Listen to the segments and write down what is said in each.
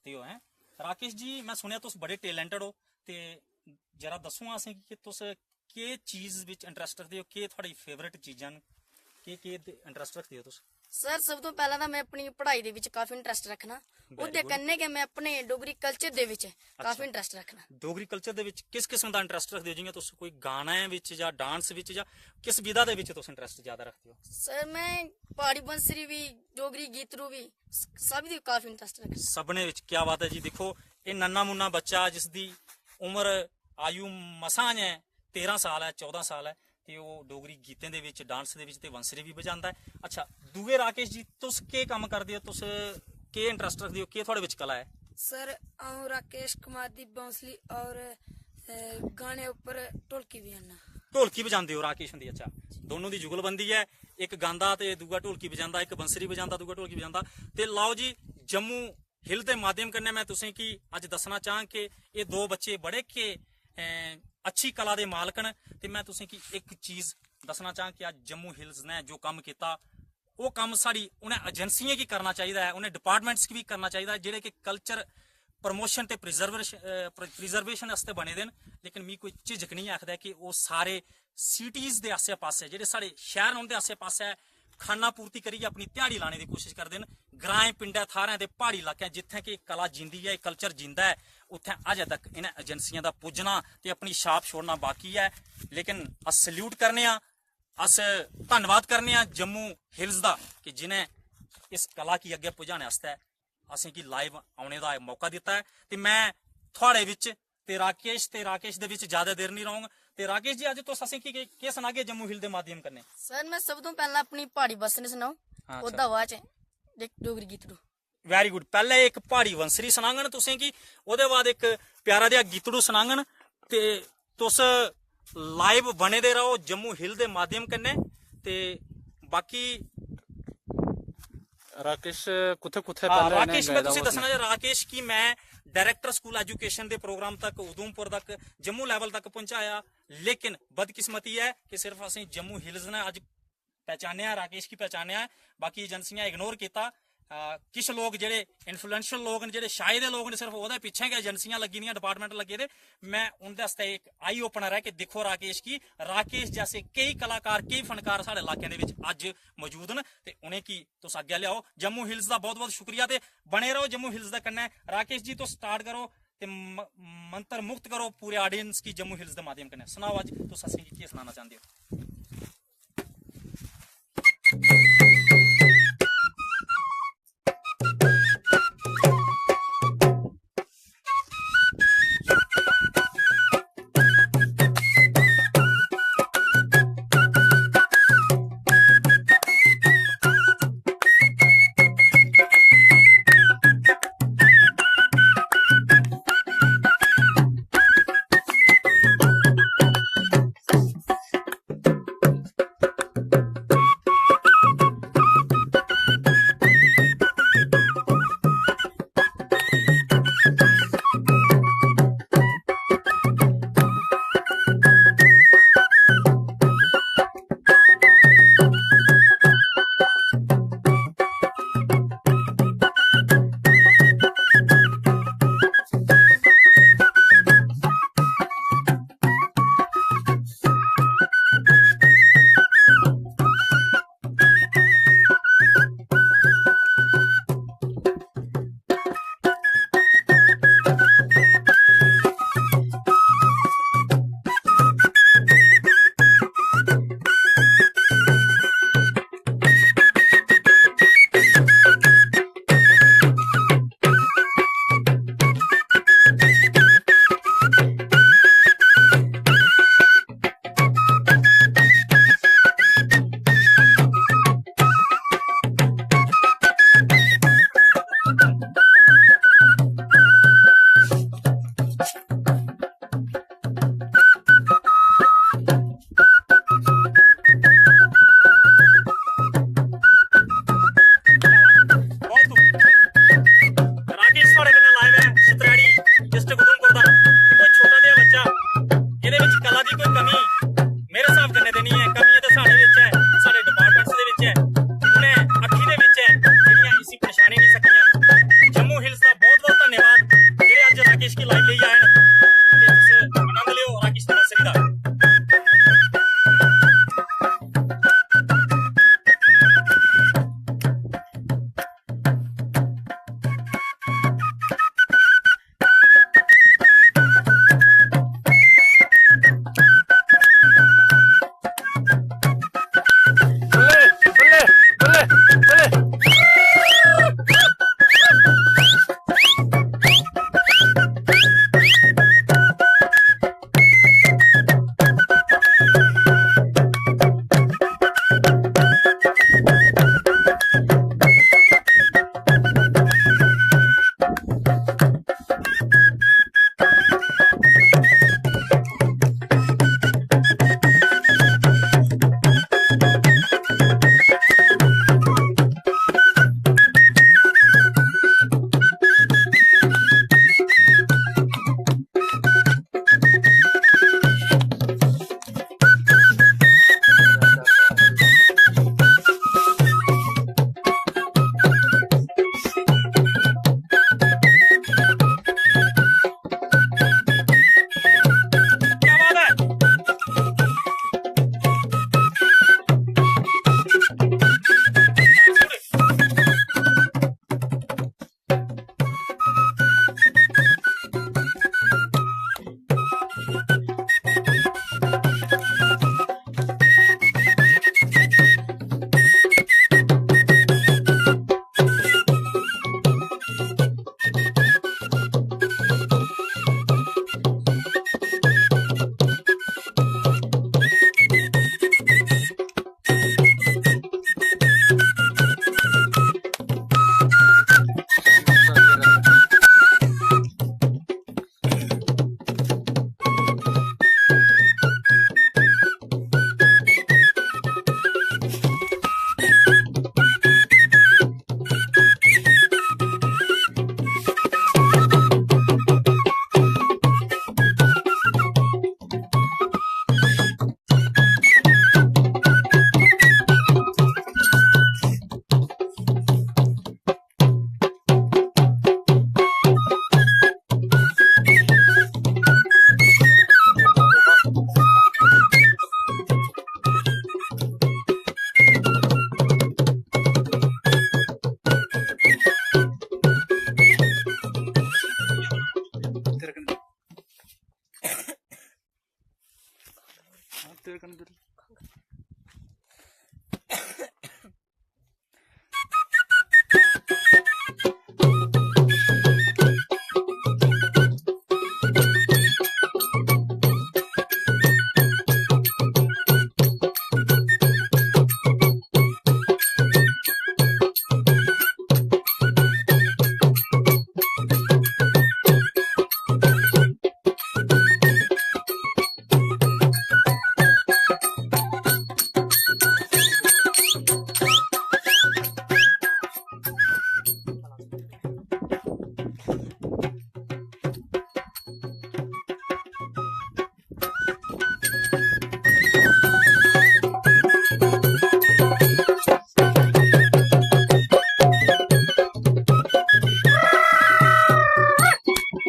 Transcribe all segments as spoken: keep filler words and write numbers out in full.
रखदे ओ, हैं? राकेश जी, मैं सुनेआ तुस बड़े टैलेंटेड ओ, ते जरा दस्सो हां असेंगी कि तुस केह् चीज बिच इंटरेस्ट रखदे ओ, केह् थुआड़ी फेवरेट चीजां न, केह् केह् इंटरेस्ट रखदे ओ तुस? सर, सब तों पैह्लें तां में अपनी पढ़ाई दे बिच काफी इंटरेस्ट रक्खना। Very ओह्दे good। कन्नै गै में अपने डोगरी कल्चर दे बिच काफी इंटरेस्ट रक्खना। डोगरी कल्चर दे बिच किस किस्म दा इंटरेस्ट रखदे ओ? जि'यां तुस कोई गाना ऐ बिच जां डांस बिच जां किस विधा दे बिच तुस इंटरेस्ट ज्यादा रखदे ओ? सर, में प्हाड़ी बंसरी बी, डोगरी गीतड़ू बी, स- सब दी काफी इंटरेस्ट रक्खना। सभनें बिच क्या बात ऐ जी। दिक्खो, एह् नन्ना मुन्ना बच्चा जिसदी उम्र, आयु मसां ऐ, तेरां साल ऐ, चौदां साल ऐ, ते ओह् डोगरी गीतें दे बिच, डांस दे बिच ते बंसरी बी बजांदा ऐ। अच्छा, दूए राकेश जी, तुस केह् कम्म करदे ओ? तुस केह् इंटरेस्ट रखदे ओ? केह् थुआढ़े बिच कला ऐ? सर, अ'ऊं राकेश कुमार दी बौंसली और अ, गाने उप्पर ढोलकी बजाना। ढोलकी बजांदे ओ राकेश हुंदी? अच्छा, दोनों दी जुगलबंदी ऐ, इक गांदा ते दूआ ढोलकी बजांदा, इक बंसरी बजांदा, दूआ ढोलकी बजांदा। ते लाओ जी, जम्मू हिल दे माध्यम कन्नै मैं तुसें गी अज्ज दस्सना चाहंग कि एह् दो बच्चे बड़े के, अ, अच्छी कला दे मालक न। ते मैं तुसें गी इक चीज दस्सना चाहंग कि अज्ज जम्मू हिल्स ने जो कम्म कीता, ओह् कम्म साढ़ी उ'नें एजेंसियें गी करना चाहिदा ऐ, उ'नें डिपार्टमेंट्स गी बी करना चाहिदा ऐ, जेह्ड़े कि कल्चर प्रमोशन ते प्रिजर्वेशन प्रिजर्वेशन आस्तै बने दे न। लेकिन मिगी कोई झिझक नहीं आखदा कि ओह् सारे सिटीज दे आस्सै पास्सै, जेह्ड़े साढ़े शैह्र न, उं'दे आस्सै पास्सै खाना पूर्ति करियै अपनी ध्याड़ी लाने दी कोशिश करदे न। ग्राएं, पिंडै, थाह्रें ते प्हाड़ी इलाकें जित्थें कि कला जींदी ऐ, कल्चर जींदा ऐ, उत्थें अजें तक इ'नें एजेंसियें दा पुज्जना ते अपनी छाप छोड़ना बाकी ऐ। लेकिन अस सल्यूट करने आं, अस धन्नवाद करने आं जम्मू हिल्स दा कि जिनें इस कला गी अग्गें पुजाने आस्तै असेंगी लाइव औने दा मौका दित्ता ऐ। ते मैं थुआढ़े बिच ते राकेश ते राकेश दे बिच ज्यादा देर नहीं रहूंग। ते राकेश जी, अज्ज तुस असेंगी केह्, केह् सनागे जम्मू हिल दे माध्यम कन्नै? सर, में सब तों पैह्लें अपनी प्हाड़ी बंसरी सनाओ, हां, ओह्दा बाद च डोगरी गीतड़ू। Very good. पैह्ले इक प्हाड़ी बंसरी सनाङन तुसेंगी, ओह्दे बाद इक प्यारा देआ गीतड़ू सनाङन। ते तुस लाइव बने दे रहो जम्मू हिल दे माध्यम कन्नै। ते बाकी राकेश कुत्थै कुत्थै हां, पैह्लें इ'नें राकेश, मैं गाए दा तुसें होग? दस्सना जे राकेश गी मैं डायरेक्टर स्कूल एजुकेशन दे प्रोग्राम तक, उधमपुर तक, जम्मू लेवल तक पहुंचाया। लेकिन बदकिस्मती ऐ कि सिर्फ असें जम्मू हिल्स ने अज्ज पहचानेआ, राकेश गी पहचानेआ, बाकी एजेंसियां इग्नोर कीता। अ, किश लोक जेह्ड़े इन्फ्लुएंशियल लोक न, जेह्ड़े छाए दे लोक न, सिर्फ ओह्दे पिच्छें गै एजेंसियां लग्गी दियां, डिपार्टमेंट लग्गे दे। मैं उं'दे आस्तै इक आई ओपनर ऐ कि दिक्खो राकेश गी, राकेश जैसे केई कलाकार, केई फनकार साढ़े इलाकें दे बिच अज्ज मौजूद न, ते उ'नेंगी तुस अग्गें लेआओ। जम्मू हिल्स दा बहुत बहुत शुक्रिया, ते बने रहो जम्मू हिल्स दे कन्नै। राकेश जी, तुस स्टार्ट करो ते म-, मंत्र मुक्त करो पूरे ऑडियंस गी जम्मू हिल्स दे माध्यम कन्नै। सनाओ, अज्ज तुस असेंगी केह् सनाना चांह्दे ओ? लाइव लेइयै आए न ते तुस आनंद लेओ राकेश दी बंसरी दा।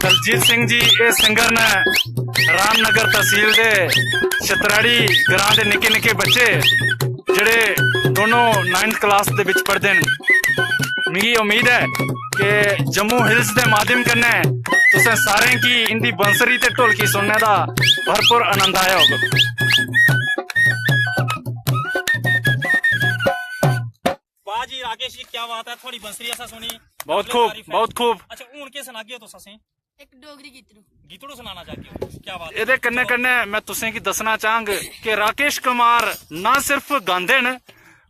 दलजीत सिंह जी, एह् सिंगर न रामनगर तहसील दे छतराड़ी ग्रां दे निक्के निक्के बच्चे, जेह्ड़े दोनों नाइन्थ क्लास दे बिच पढ़दे न। मिगी उम्मीद ऐ कि जम्मू हिल्स दे माध्यम कन्नै तुसें सारें गी इंदी बंसरी ते ढोलकी सुनने दा भरपूर आनंद आया होग। वाह जी राकेश जी, क्या बात है, थुआड़ी बंसरी असें सुनी, बहुत खूब, तारीफ है। बहुत खूब। अच्छा, हून केह् सनागे ओ तुस असें? इक डोगरी गीतड़ू। गीतड़ू सुनाना चाहगे ओ? क्या बात है। एह्दे कन्नै कन्नै मैं तुसें गी दस्सना चाहंग कि राकेश कुमार ना सिर्फ गांदे न,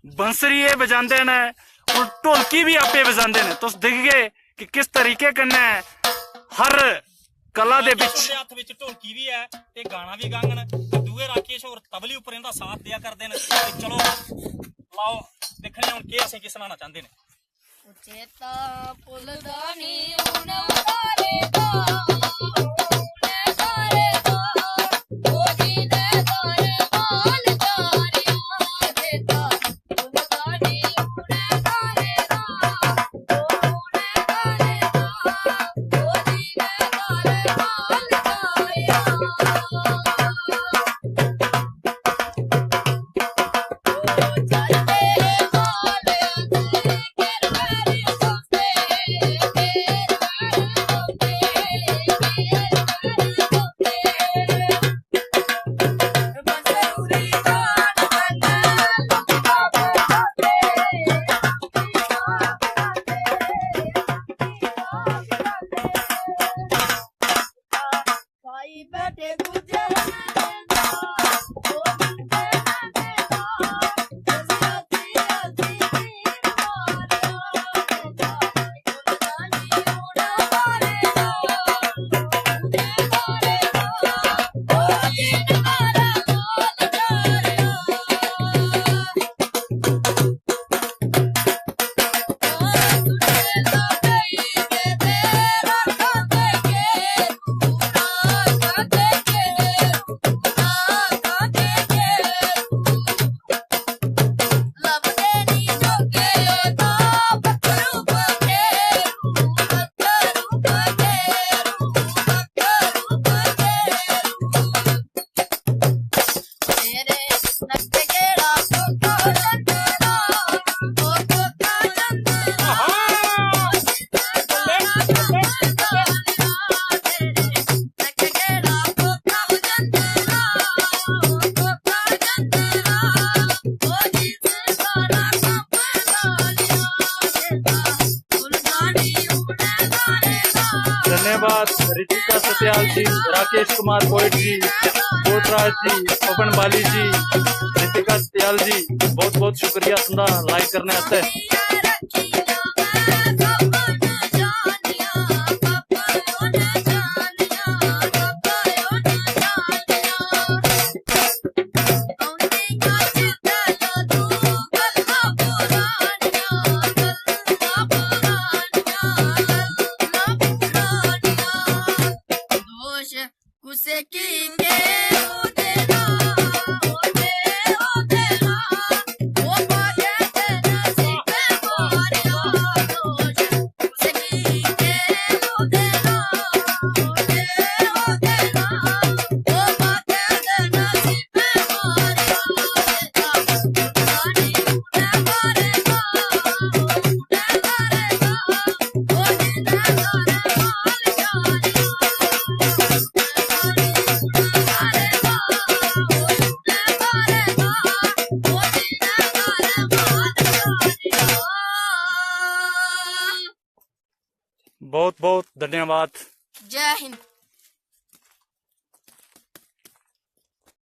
बंसरी एह् बजांदे न, और ढोलकी बी आपे बजांदे न। तुस दिखगे कि किस तरीके कन्नै हर कला दे राकेश बिच होर दे हत्थ बिच ढोलकी बी ऐ ते गाना बी गाङन। ते दूए राकेश होर तबली उप्पर इंदा साथ देआ करदे न। ते चलो, लाओ, दिक्खने आं हून केह् असेंगी सनाना चांह्दे न। चेता भुलदा निं हून सारे दा, हून सारे दा, ओ जी ने सारे बाल चारिया। चेता भुलदा निं हून सारे दा, हून सारे दा, ओ जी ने सारे धन्यवाद रितिका सत्याल जी, राकेश कुमार पोइट जी, बोधराज जी, पवन बाली जी, रितिका सत्याल जी, बहुत बहुत शुक्रिया तुंदा लाइक करने आस्तै। बहुत बहुत धन्यवाद। जय हिंद।